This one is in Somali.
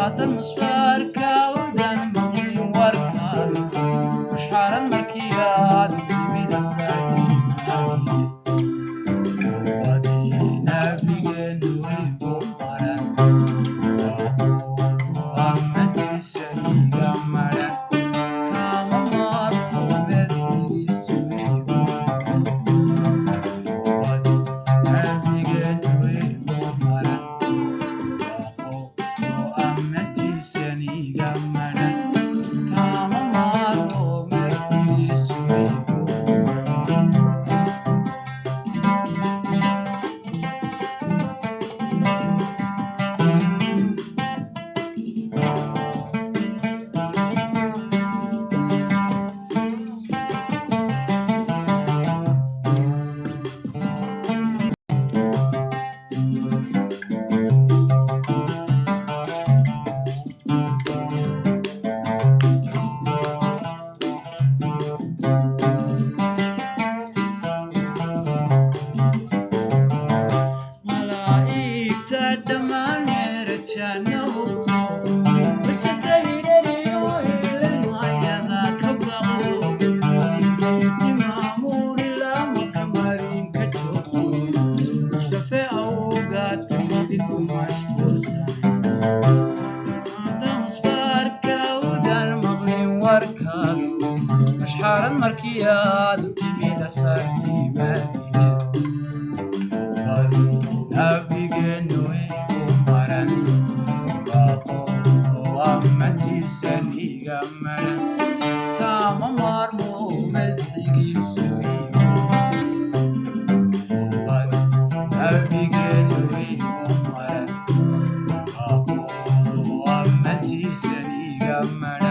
Haddan musbaarka udan maqlin warkaaga, mushxarad markii aad timid asaartii Madiine. Badi nabigeenu igu maran, waaqoodu ammantiisan iga maran, kama maarmo madxigiisu igu muran. Badi nabigeenu igu maran, waaqoodu ammantiisan iga maran, kama maarmo madxigiisu igu muran. Malaa'igta dhammaan meerajaana hubto, wajada hidhaniyo ilmayada ka baqdo, beyti maamuur ilaa Maka marinka joogto, Mustafe awgaa timidi ku mashquulsan. Hadda musbaarka udan maqlin warkaaga, mashxarad markii aad timid asaartii Madiine. Badi nabigeenu igu maran, waaqoodu ammantiisan iga maran, kama maarmo madxigiisu igu muran. Badi nabigeenu igu maran, waaqoodu ammantiisan iga maran.